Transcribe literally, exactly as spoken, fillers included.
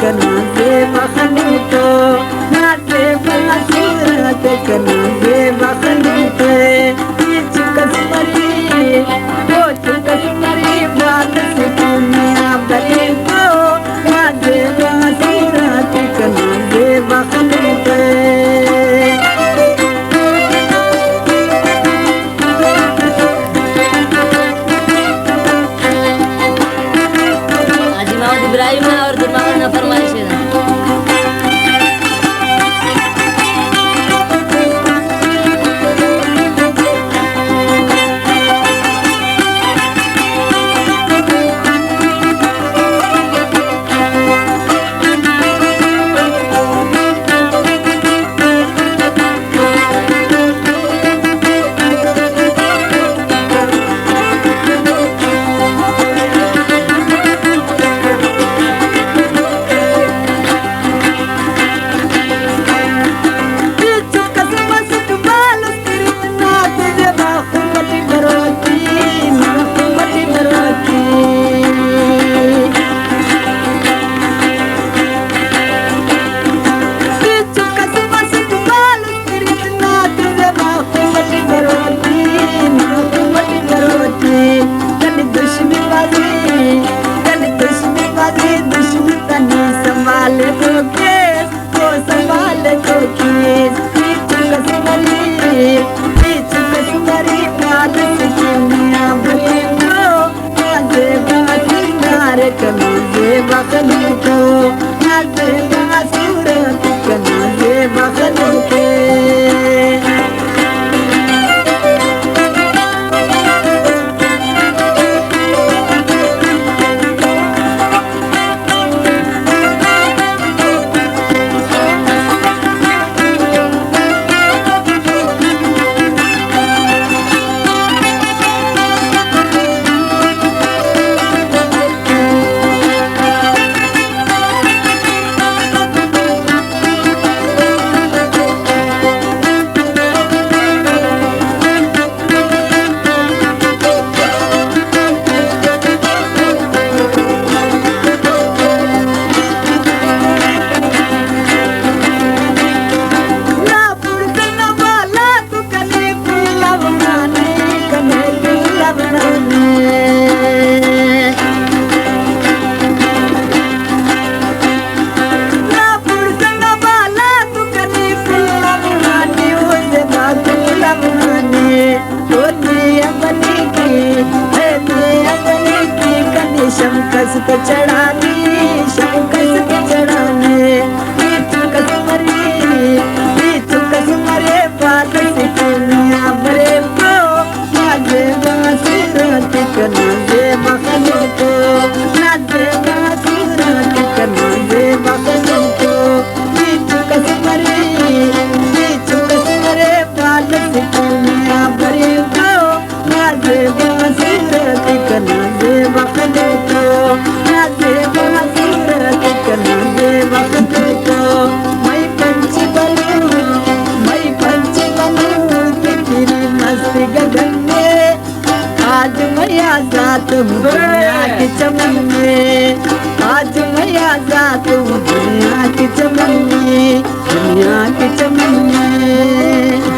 کنا زیبا خلیفو، نا زیبا صورت کنا زیبا خلیفو۔ ہچ کس مری، او چکس مری، بات سکون یا بلیفو، نا زیبا صورت کنا زیبا خلیفو۔ حاجی محمد ابراہیم نا اور درماور نا فرمائش ءِ۔ شوکس پہ چڑھانی، شوکس پہ چڑھانی، ہچ کس مری، ہچ کس مرے، پاک سکینیا بریفو، نا زیبا صورت کنا زیبا خلیفو، نا زیبا صورت کنا زیبا خلیفو، ہچ کس مری، ہچ کس مرے، پاک سکینیا بریفو۔ نا زیبا صورت کنا زیبا خلیفو، نا زیبا صورت کنا زیبا خلیفو۔ مئی پنچ بلو، مئی پنچ بلو، تیری مست گگن میں۔ آج میں آزاد ہوں دنیا کے چمن میں، آج میں آزاد ہوں دنیا کے چمن میں، دنیا کے چمن میں۔